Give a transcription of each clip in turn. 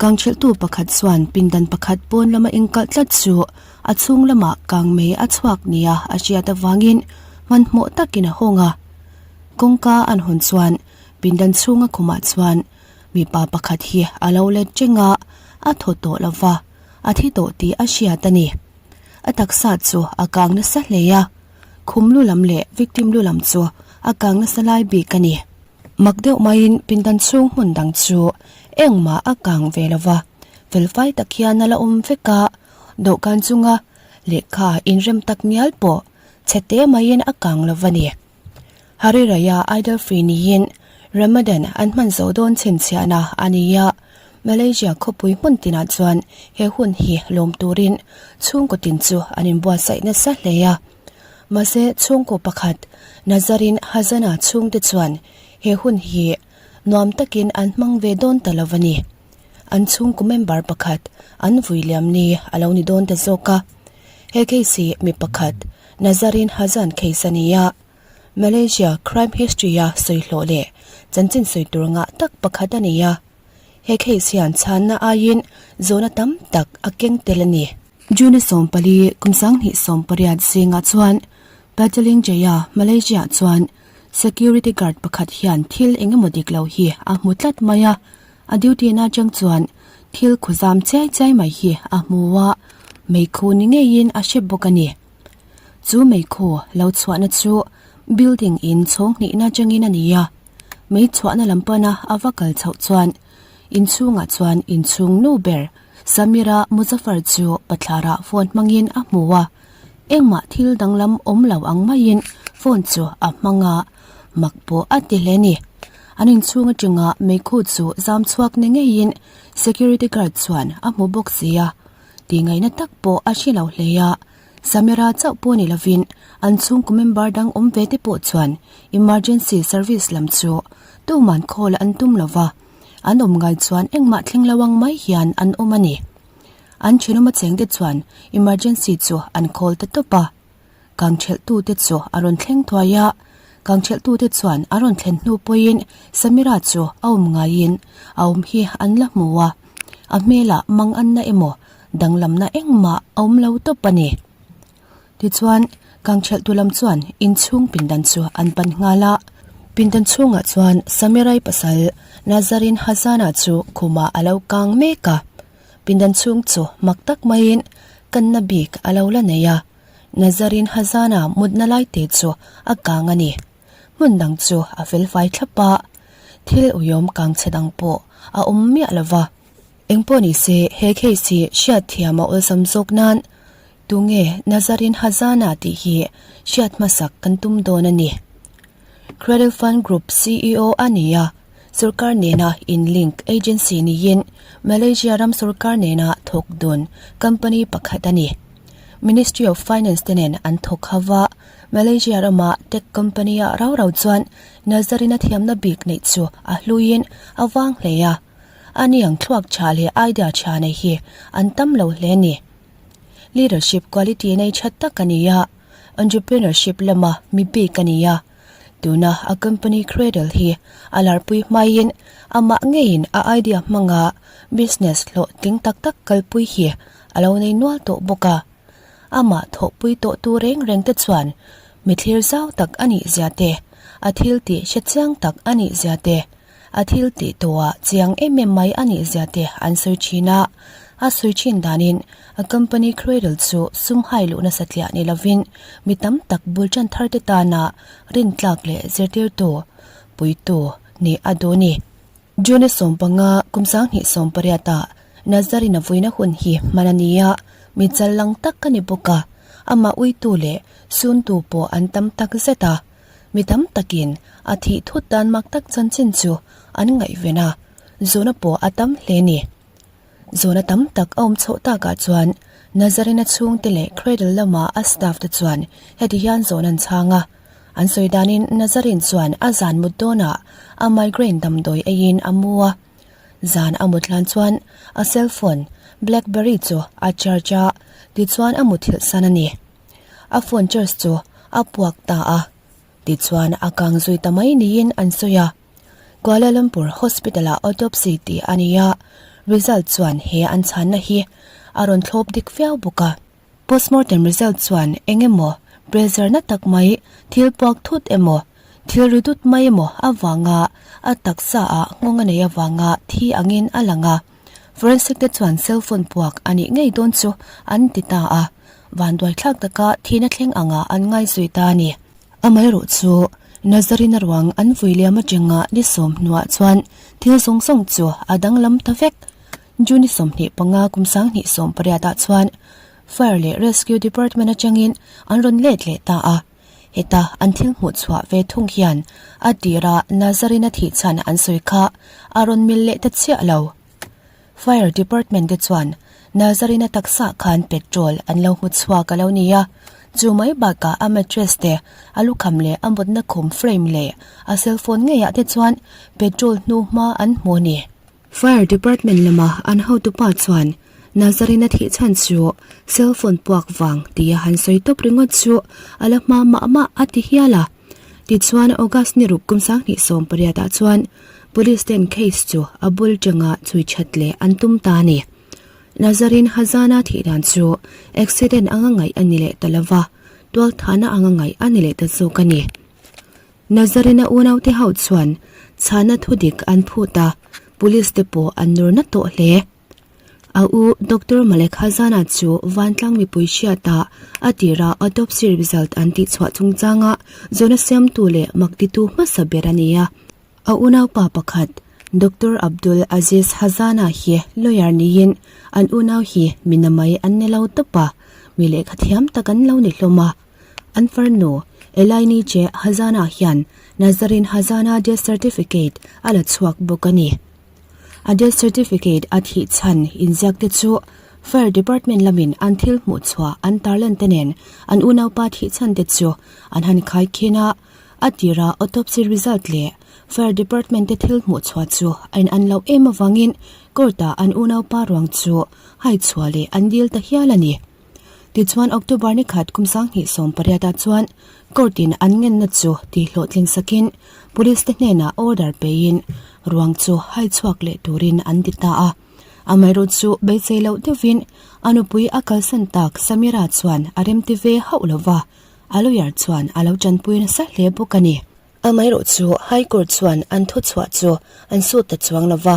Kangchhelhtu pakhat chuan pindan pakhat pawn lama inkalh tlat chu a chhung lamah kangmei a chhuak nia a hriat avangin hmanhmawh takin a hawng a. Kawngka an hawn chuan pindan chhunga khumah chuan mipa pakhat hi a lo let reng a, a thaw tawh lo va, a thi tawh tih a hriat a ni. A taksa chu a kang nasa hle a, khum lu lam leh victim lu lam chu a kang nasa lai bik a ni. Mak deuh maiin pindan chhung hmun dang chu engmah a kang ve lo va, felfai tak hian a la awm vek a, dawhkan chunga lehkha inrem tak ngial pawh chhe te maiin a kang lo va ni. Hari Raya Aidilfitri niin Ramadan an hman zo dawn chhinchhiahna a ni a, Malaysia khawpui hmun tinah chuan he hun hi lawm turin chhungkaw tin chu an inbuatsaih nasa hle a. Mahse chhungkaw pakhat Nazarin Hazana chhungte chuan he hun hi nuam takin an hmang ve dawn ta lo a ni. An chhungkaw member pakhat an vui liam ni a lo ni dawn ta zawk a. He case hi mi pakhat Nazarin Hazan case a ni a, Malaysia crime history-a sawi hlawh leh chanchin sawi tur ngah tak pakhat a ni a. He case hian chhanna aiin zawhna tam tak a keng tel a ni. June 14, kum 2018 zingah chuan Petaling Jaya, Malaysia chuan security guard pakhat hian thil eng emaw dik lo hi a hmu tlat mai a, a duty na atang chuan thil khuzam chiai chiai mai hi a hmu a, meikhu ni ngeiin a hre bawk a ni. Chu meikhu lo chhuahna chu building in chhawng hnihna atangin a ni a, mei chhuahna lam pana a va kal chhoh chuan inchhungah chuan inchhung nu ber Samira Muzaffar chu pathlarah phone hmangin a hmu a, engmah thil danglam awm lo ang maiin phone chu a hmang a, mak pawh a ti hle a ni. An inchhung atanga meikhu chu zam chhuak ni ngeiin security guard chuan a hmu bawk si a, tih ngaihna tak pawh a hre lo hle a, Samira chauh pawh ni lovin an chhungkaw member dang awm ve te pawh chuan emergency service lam chu tuman call an tum lo va, an awm ngai chuan engmah thleng lo ang mai hian an awm a ni. An thenawm a cheng te chuan emergency chu an call ta tawp a. Kang thelh tu te chu a rawn thleng thuai a, kang thelh tu te chuan a rawn thlen hnu pawhin Samira chu a awm ngaiin a awm hi an la hmu a, a hmelah mang an na emaw danglamna engmah a awm lo tawp a ni. Tichuan, kang thelh tu lam chuan inchhung pindan chu an pan nghal a, pindan chhungah chuan Samirai pasal Nazarin Hazana chu khumah a lo kang mek a, pindan chhung chu mak tak maiin kanna bik a lo la nei a, Nazarin Hazana mutna lai te chu a kang a ni. Hmun dang chu a felfai thlap a, thil uiawm kang chhe dang pawh a awm miah lo va. Engpawh ni se, he case hi hriatthiam a awlsam zawk nan tunge Nazarin Hazana tih hi hriat hmasak kan tum dawn a ni. Cradle Fund Group CEO a ni a, sorkar nena in-link agency niin Malaysia ram sorkar nena thawk dun company pakhat a ni. Ministry of Finance te nen an thawk ho va, Malaysia rama tech company ah rau rau chuan Nazarina thiamna bik neih chu a hluiin a vang hle a. A niang thluak tha leh idea tha nei hi an tam lo hle a ni. Leadership quality nei tha tak a ni a, entrepreneurship lama mi bik a ni a. Tuna a company Cradle hi a larpui hmaiin amah ngeiin a idea hmanga business hlawhtling tak tak kalpui hi a lo nei nual tawh bawk a. Amah thawhpui tawh tu reng reng te chuan mi thlir zau tak a nih zia te, a thil tih hre chiang tak a nih zia te, A thil tih tawhah chiang em em mai a nih zia te an sawi thin a, a sawi thin danin a company Cradle chu sum hai luh nasa tliah ni lovin mi tam tak bul tan thar te tana rintlak leh zirtirtu, puitu nih a duh a ni. June 15, kum 2018 ah Nazarina vuina hun hi hman a ni a, mi chal lang tak a ni bawk a, amah uitu leh suntu pawh an tam tak zet a. Mi tam takin a thih thut dan mak tak chanchin chu an ngaihven a, zawhna pawh a tam hle a ni. Zawhna tam tak a awm chhoh takah chuan Nazarena chhungte leh Cradle lama a staff te chuan heti hian zawhna an chhang a. An sawi danin Nazarene chuan a zan mut dawnah a migraine damdawi eiin a mu a. Zan a mut hlan chuan a cell phone Blackberry chu a charge a, tichuan a muthilh san a ni. A phone charge chu a puak ta a, tichuan a kang zui ta mai niin an sawi a. Kuala Lumpur Hospital-ah autopsy tih a ni a, Result chuan he an chhanna hi a rawn thlawp dik viau bawk a. Postmortem result chuan eng emaw pressure na tak mai, thil puak thut emaw, thil ri dut mai emaw avanga a taksa ah nghawng a nei avanga thi angin a lang a. Forensic te chuan cellphone puak a nih ngei dawn chu an ti ta a, vanduai thlak taka thihna thleng angah an ngaizui ta a ni. Amaherawh chu Nazarina ruang an vui liam atanga ni sawmhnuah chuan thil zawng zawng chu a danglam ta vek. June 25 kum 2018 ah chuan Fire leh Rescue Department atangin an rawn let leh ta a. Heta an thil hmuh chhuah ve thung hian a tira Nazarina thih chhan an sawi kha a rawn mil leh ta chiah lo. Fire Department te chuan Nazarina taksa khan petrol an lo hmu chhuak a lo ni a, chu mai bakah a mattress te, a lukham leh a mutna khum frame leh a cellphone ngeiah te chuan petrol hnu hma an hmu a ni. Fire Department lama an hotupa chuan Nazarina thih chhan chu cellphone puak vang tia han sawi tawp ringawt chu a la hma mah mah a ti hial a. Tichuan August ni ruk kum 2018 ah chuan Police ten case chu a bul tanga chhui that leh an tum ta a ni. Nazarin Hazana thih dan chu accident anga ngaih a ni leh ta lova, tualthahna anga ngaih a ni leh ta zawk a ni. Nazarina unaute ho chuan chhana thudik an phut a, police te pawh an nur na tawh hle. A u Doctor Malek Hazana chu vantlang mipui hriata a tira autopsy result an tihchhuah chungchanga zawhna siamtu leh maktitu hmasa ber a ni a. A unaupa pakhat Doctor Abdul Aziz Hazana hi lawyer niin an unau hi mi namai an ni lo tawp a, mi lehkha thiam tak an lo ni hlawm a. An farnu Elaine Che Hazana hian Nazarin Hazana death certificate a la chhuak bawk a ni. A death certificate a thih chhan inziak te chu Fire Department lamin an thil hmuh chhuah an tarlan te nen an unaupa thih chhan te chu an han khai khin a, a tira autopsy result leh Fire Department te thil hmuh chhuah chu a in an loh em avangin court ah an unaupa ruang chu hai chhuah leh an dil ta hial a ni. Tichuan October ni khat kum 2018 ah chuan court in an ngenna chu tihhlawhtling sakin police te hnenah order peiin ruang chu hai chhuak leh turin an ti ta a. Amaherawh chu beisei loh deuhin a nupui a kalsan tak Samira chuan a remti ve hauh lova, a lawyer chuan a lo tanpui nasa hle bawk a ni. Amaherawh chu High Court chuan an thuchhuah chu an sut ta chuang lova,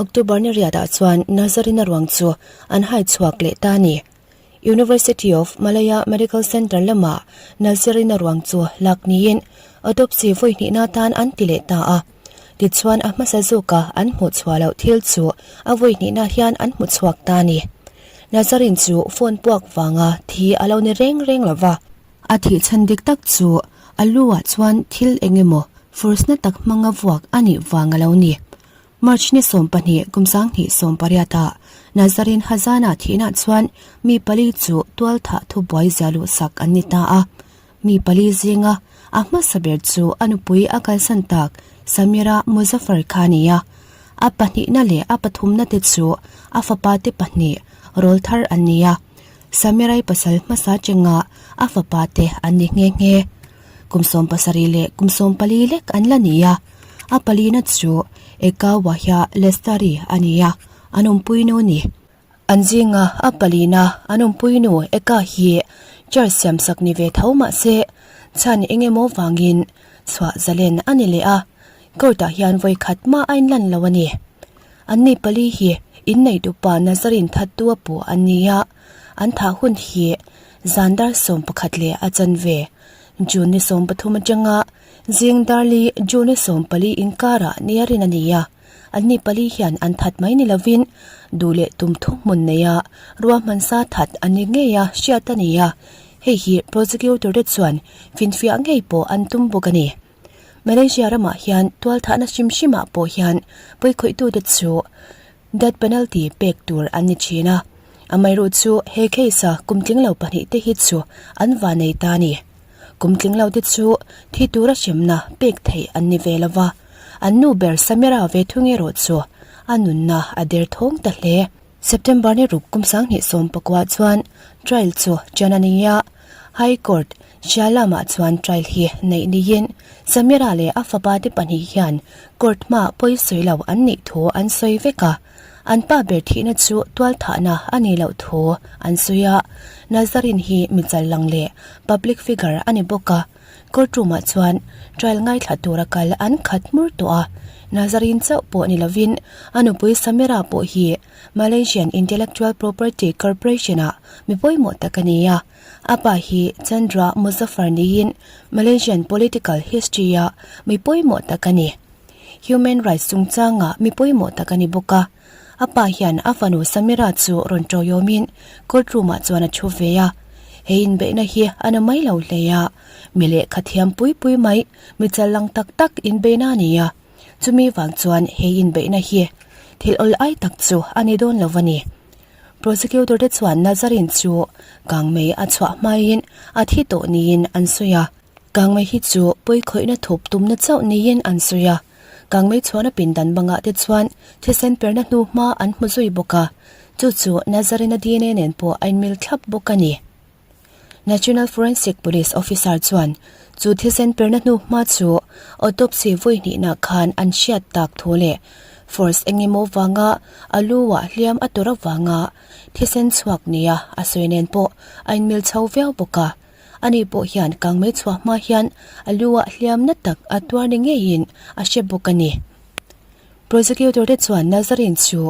October ni riatah chuan Nazarina ruang chu an hai chhuak leh ta a ni. University of Malaya Medical Centre lamah Nazarina ruang chu lak niin autopsy vawi hnihna tan an ti leh ta a. Tichuan a hmasa zawka an hmuh chhuah loh thil chu a vawi hnihna hian an hmu chhuak ta a ni. Nazarin chu phone puak vanga thi a lo ni reng reng lo va. A thih chhan dik tak chu a lu ah chuan thil eng emaw force na tak hmanga vuak a nih vang a lo ni. March ni 12 kum 2018 ah Nazarin Hazana thihna chuan mi pali chu tualthah thubuai zia luhsak an ni ta a. Mi pali zinga a hmasa ber chu a nupui a kalsan tak Samira Muzaffar kha a ni a. A pahnihna leh a pathumna te chu a fapa te pahnih rawlthar an ni a. Samirai pasal hmasa chenga a fapa te an ni nghe nghe. Kum 17 leh kum 14 lek an la ni a. A palina chu Eka Wahya Lestari a ni a, an awmpuinu a ni. An zinga a palina an awmpuinu Eka hi church siamsak ni ve tho mah se chhan eng emaw vangin chhuah zalen a ni leh a, court ah hian vawi khat mah a inlan lo a ni. Anni pali hi inneihtupa Nazarin thattu a puh an ni a, an thah hun hi zan dar 11 leh a chanve June ni 13 atanga Zing Darli June 14 inkarah nia rin a ni a, anni pali hian an that mai ni lovin duh leh tum thu hmun neia ruahmansa that an ni ngei a hriat a ni a, hei hi prosecutor te chuan finfiah ngei pawh an tum bawk a ni. Malaysia ramah hian tualthahna hrim hrimah pawh hian pawikhawih-tute chu death penalty pek tur an ni thin a, amaherawhchu chu he case-a kum tling lo pahnihte hi chu an vanei ta a ni. Kum tling lo te chu thi tura hremna pek theih an ni ve lo va, an nu ber Samira ve thung erawh chu a nunna a der thawng ta hle. September ni ruk kum 2019 chuan trial chu ṭan a ni a, High Court Shah lamah chuan trial hi neih niin Samira leh a fapa te pahnih hian court hmaah pawi sawi lo an nih thu an sawi vek a. An pa ber thihna chu tualthahna a nih loh thu an sawi a, Nazarin hi mi chal lang leh public figure a ni bawk a, courtroom ah chuan trial ngaithla tura kal an khat hmur tawh a, Nazarin chauh pawh ni lovin a nupui Samira pawh hi Malaysian Intellectual Property Corporation ah mi pawimawh tak a ni a, a pa hi Chandra Muzaffar niin Malaysian political history ah mi pawimawh tak a ni. Human rights chungchanga mi pawimawh tak a ni bawk a. A pa hian a fanu Samira chu rawn ṭawiawmin court room ah chuan a thu ve a. He inbeihna hi a na mai lo hle a, mi lehkha thiam pui pui mai, mi chal lang tak tak inbeihna a ni a. Chumi vang chuan he inbeihna hi thil awl ai tak chu a ni dawn lo a ni. Prosecutor te chuan Nazarin chu kangmei a chhuah hmain a thi tawh niin an sawi a. Kangmei hi chu pawikhawihna thup tumna chauh niin an sawi a, kangmei chhuahna pindan bangah te chuan thisen perna hnu hma an hmu zui bawk a, chu chu Nazarena dna nen pawh a inmil thlap bawk a ni. National Forensic Police Officer chuan chu thisen perna hnu hma chu autopsy vawi hnihna khan an hriat tak thu leh force engemaw vanga a lu-ah hliam a tawrh avanga thisen chhuak nia a sawi nen pawh a inmil chho viau bawk a. Ani pawh hian kangmei chhuah hma hian a lu-ah hliam na tak a tuar ni ngeiin a hre bawk a ni. Prosecutor te chuan Nazarin chu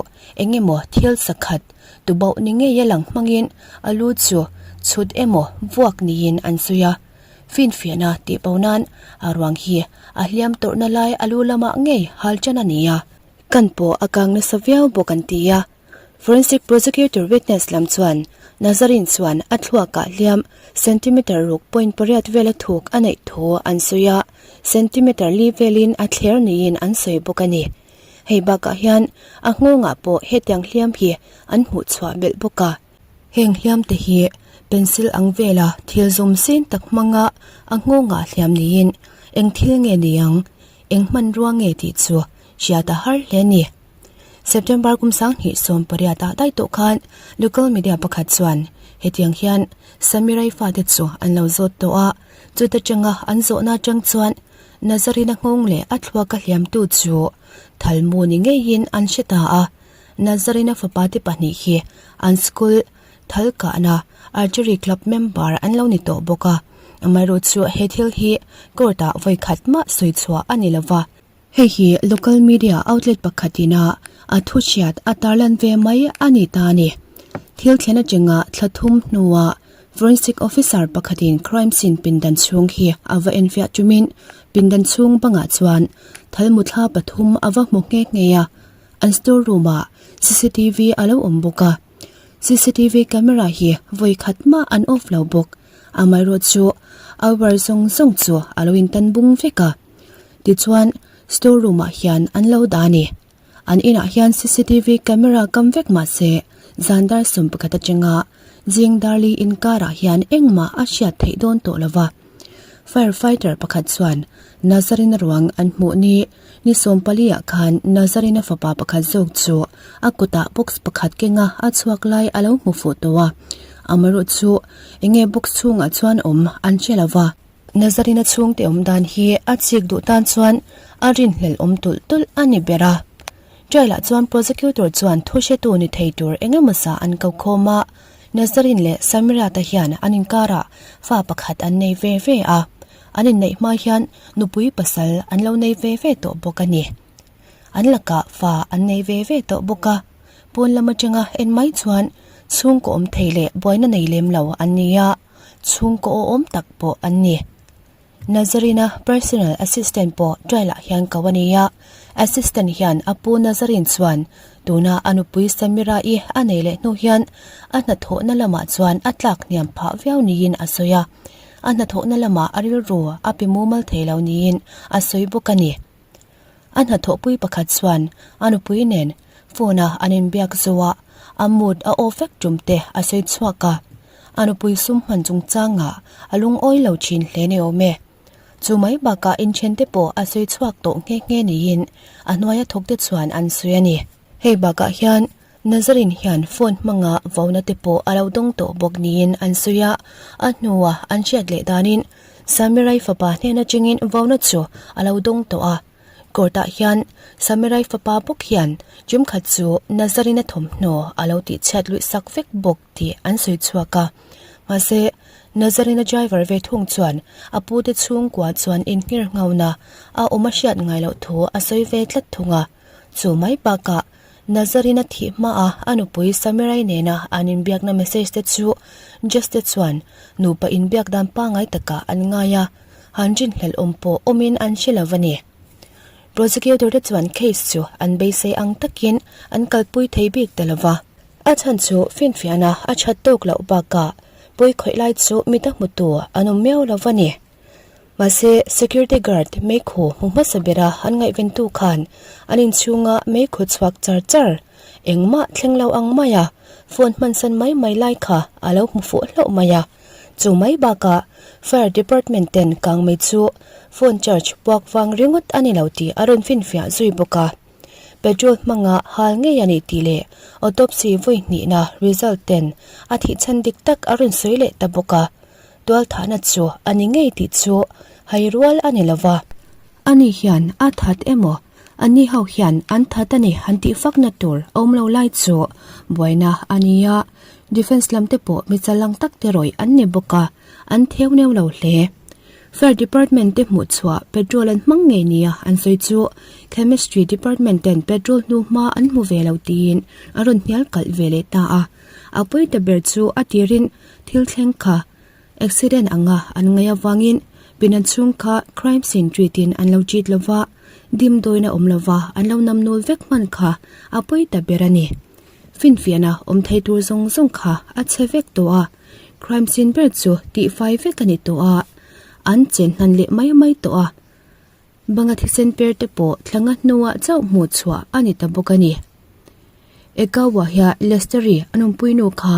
eng emaw thil sakhat tubauh ni ngeia lang hmangin a lu chu chhut emaw vuak niin an sawi a. Finfiahna tih bo nan a ruang hi a hliam tawrhna lai a lu lamah ngei hal tan a ni a. Kan pawh a kang nasa viau bawk an ti a. Forensic Prosecutor witness lam chuan Nazarin chuan a thluakah hliam centimeter ruk point pariat vela thuk a neih thu an sawi a, centimeter li velin a thler niin an sawi bawk a ni. Hei bakah hian a nghawngah pawh hetiang hliam hi an hmuh chhuah belh bawk a. Heng hliam te hi pencil ang vela thil zum sin tak hmanga a nghawngah hliam niin eng thil nge ni ang, eng hmanrua nge tih chu hriat a har hle a ni. September kum 2018 ah daih tawh khan local media pakhat chuan hetiang hian Samirai fate chu an lo zawt tawh a, chuta tanga an zawhna atang chuan Nazarina nghawng leh a thluaka hliamtu chu Thalmu ni ngeiin an hre ta a, Nazarina fapa te pahnih hi an school thal kahna archery club member an lo ni tawh bawk a, amaherawhchu chu he thil hi court ah vawi khat mah sawi chhuah a ni lova. Hei hi local media outlet pakhatin a a thu hriat a tarlan ve mai a ni ta a ni. Thil thlen atanga thla thum hnuah forensic officer pakhatin crime scene pindan chhung hi a va enfiah tumin pindan chhung bangah chuan thalmuthla pathum a va hmu nghe nghe a, an store room ah cctv a lo awm bawk a. Cctv camera hi vawi khat mah an off lo bawk. Amaherawhchu a wire zawng zawng chu a lo intan bung vek a. Tichuan, store room ah hian an lo dah a ni. An inah hian cctv camera kam vek mah se, zan dar 11 atanga zing dar li inkarah hian engmah a hriat theih dawn tawh lo va. Fire fighter pakhat chuan Nazarina ruang an hmuh ni ni 14 ah khan Nazarina fapa pakhat zawk chu a kutah box pakhat kenga a chhuak lai a lo hmu fuh tawh a. Amaherawh chu enge box chhungah chuan awm an hre lo va. Nazarina chhungte awm dan hi a chik duh tan chuan a rinhlelh awm tulh tulh a ni ber a. Trial ah chuan prosecutor chuan thu hretu ni thei tur eng emaw zah an ko khawm a, Nazarin leh Samira te hian an inkarah fa pakhat an nei ve ve a, an inneih hma hian nupui pasal an lo nei ve ve tawh bawk a ni. An lakah fa an nei ve ve tawh bawk a, pawn lam atanga en mai chuan chhungkaw awm thei leh buaina nei lem lo an ni a. Chhungkaw awhawm tak pawh an ni. Nazarina personal assistant pawh trial ah hian ko a ni a, assistant hian a pu Nazarin chuan tuna a nupui Samira-i a nei leh hnu hian a hnathawhna lamah chuan a tlak hniam phah viau niin a sawi a, a hnathawhna lamah a rilru a pe mumal thei lo niin a sawi bawk a ni. A hnathawhpui pakhat chuan a nupui nen phone-a an inbiak zawhah a mood a off vek tum te a sawi chhuak a, a nupui sum hman chungchangah a lungawi lo thin hle ni awm e. Chu mai bakah inthen te pawh a sawi chhuak tawh nghe nghe niin a hnuaia thawk te chuan an sawi a ni. Hei bakah hian Nazarin hian phone hmanga vauna te pawh a lo dawng tawh bawk niin an sawi a, a hnua an hriat leh danin Samirai fapa hnen atangin vauna chu a lo dawng tawh a. Court-ah hian Samurai fapa bawk hian ṭum khat chu Nazarina thawmhnaw a lo tihchhiat luih sak vek bawk tih an sawi chhuak a. Mahse, Nazarina driver ve thung chuan a pute chhungkua chuan inhngir nghauna a awm a hriat ngai loh thu a sawi ve tlat thung a. Chu mai bakah Nazarina thih hmaa a nupui Samurai nena an inbiakna message te chu Jeste chuan nupa inbiak dan pangngai takah an ngai a. Han rinhlelh awm pawh awmin an hre lo a ni. Prosecutor te chuan case chu an beisei ang takin an kalpui thei bik ta lo va. A chhan chu finfiahna a that tawk loh bakah pawi khawih lai chu mita hmutu an awm miau lo a ni. Mahse, security guard meikhu hmu hmasa bera an ngaihventu khan an inchhunga meikhu chhuak char char engmah thleng lo ang maia phone hmansan mai mai lai kha a lo hmu fuh hlauh mai a. Chu mai bakah Fire Department ten kangmei chu phone charge puak vang ringawt a ni lo tih a rawn finfiah zui bawk a. Petrol hmanga hal ngei a ni tih leh autopsy vawi hnihna result ten a thih chhan dik tak a rawn sawi leh ta bawk a. Tualthahna chu a ni ngei tih chu hai rual a ni lova. Ani hian a that emaw Anni ho hian an that a ni han tih fakna tur a awm lo lai chu buaina a ni a, defence lam te pawh mi chalang tak te rawih an ni bawk a, an theu neu lo hle. Fire department te hmuh chhuah petrol an hmang ngei nia an sawi chu chemistry department ten petrol hnu hma an hmu ve lo tiin a rawn hnial kalh ve leh ta a, a pawi ta ber chu a tirin thil thleng kha Accident anga an ngaih avangin pinan chhung kha crime scene treat in an lo treat lova, dimdawina awm lova an lo namnul vek hman kha a pawi ta ber a ni. Finfiahna awm thei tur zawng zawng kha a chhe vek tawh a, crime scene ber chu tihfai vek a ni tawh a, an chen hnan leh mai mai tawh a. Banga thisen per te pawh thlanga hnuah chauh hmuh chhuah a ni ta bawk a ni. Ekawa hia Lesteri a nunpuinu kha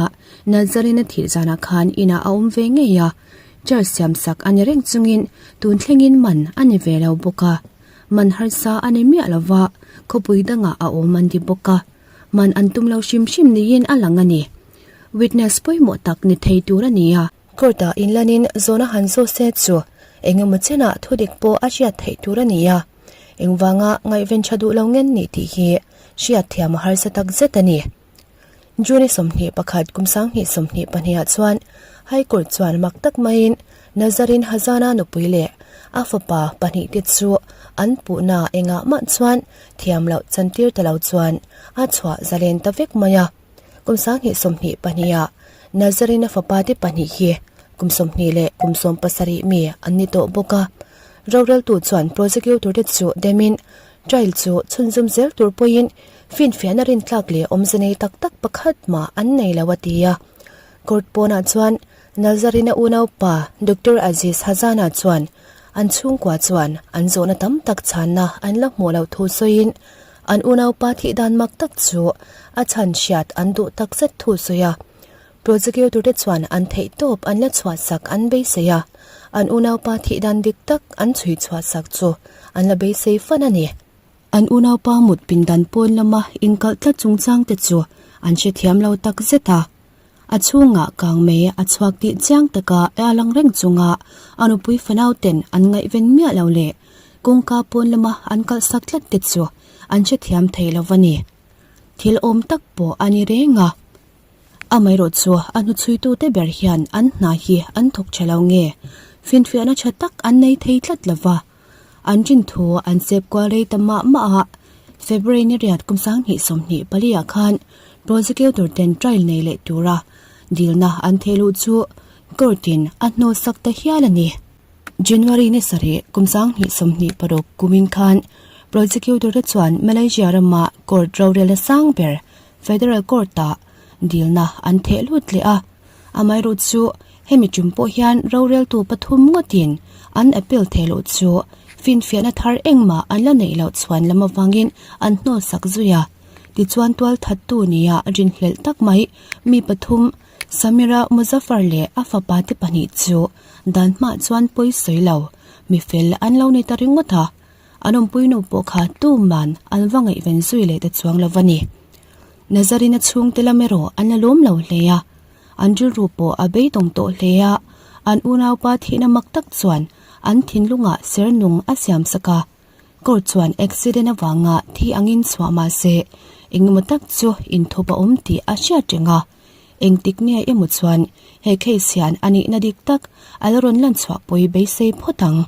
Nazarena thih zanah khan inah a awm ve ngei a, charge siam sak a ni reng chungin tun thlengin man a ni ve lo bawk a. Man harsa a ni miah lova, khawpui dangah a awm an ti bawk a, man an tum lo hrim hrim niin a lang a ni. Witness pawimawh tak ni thei tur a ni a. Court-ah inlanin zawhna han zawh se chu eng emaw chenah thudik pawh a hriat theih tur a ni a, engvanga ngaihven tha duh lo ngen nih tih hi hriat thiam a harsa tak zet a ni. June 21 kum 2022 ah chuan High Court chuan mak tak maiin Nazarin Hazana nupui leh a fapa pahnihte chu an puhna engah mah chuan thiam loh chantir ta lo chuan a chhuah zalen ta vek mai a. Kum 2022 ah Nazarina fapate pahnih hi kum 20 leh kum 17 mi an ni tawh bawk a. Roreltu chuan prosecutor te chu demin trial chu chhunzawm zel tur pawhin finfiahna rintlak leh awmze nei tak tak pakhat mah an nei lo a ti a. Court pawnah chuan Nazarina unaupa Doctor Aziz Hazana chuan an chhungkua chuan an zawhna tam tak chhanna an la hmuh loh thu sawiin An unaupa thih dan mak tak chu a chhan hriat an duh tak zet thu sawi a. Prosecutor te chuan an theih tawp an la chhuah sak an beisei a, an unaupa thih dan dik tak an chhui chhuah sak chu an la beisei fan a ni. An unaupa mut pindan pawn lama inkalh tlat chungchang te chu an hrethiam lo tak zet a. A chhungah kangmei a chhuak tih chiang taka a lang reng chunga a nupui fanau ten an ngaihven miah lo leh kawngka pawn lama an kalh sak tlat te chu an hrethiam thei lo va ni. Thil awm tak pawh a ni reng a. Amaherawh chu a hnuchhuitu te ber hian an hna hi an thawk tha lo nge finfiahna tha tak an nei thei tlat lo va. An rin thu an sep kual rei ta mah mah a, February ni riat kum 2024 ah khan prosecutor ten trial nei leh tura dilna an theh luh chu court in a hnawl sak ta hial a ni. January ni sarih kum 2026 kumin khan prosecutor te chuan Malaysia rama court rorelna sang ber Federal Court ah dilna an theh lut leh a. Amaherawh chu hemi tum pawh hian roreltu pathum ngawtin an appeal thei loh chu finfiahna thar engmah an la neih loh chhuan lam avangin an hnawl sak zui a. Tichuan tualthattu nia rinhlelh tak mai mi pathum Samira Muzaffar leh a fapa te pahnih chu dan hmah chuan pawi sawi lo mi fel an lo ni ta ringawt a, an awmpuinu pawh kha tuman an va ngaihven zui leh ta chuang lo va ni. Nazarina chhungte lam erawh an la lawm lo hle a, an rilru pawh a beidawng tawh hle a, an unaupa thihna mak tak chuan an thinlungah ser nung a siam sak a. Court chuan accident avanga thi angin chhuah mah se engemaw tak chu inthup a awm tih a hriat reng a. Engtik nge emaw chuan he case hian a nihna dik tak a la rawn lan chhuahpui beisei phawt ang.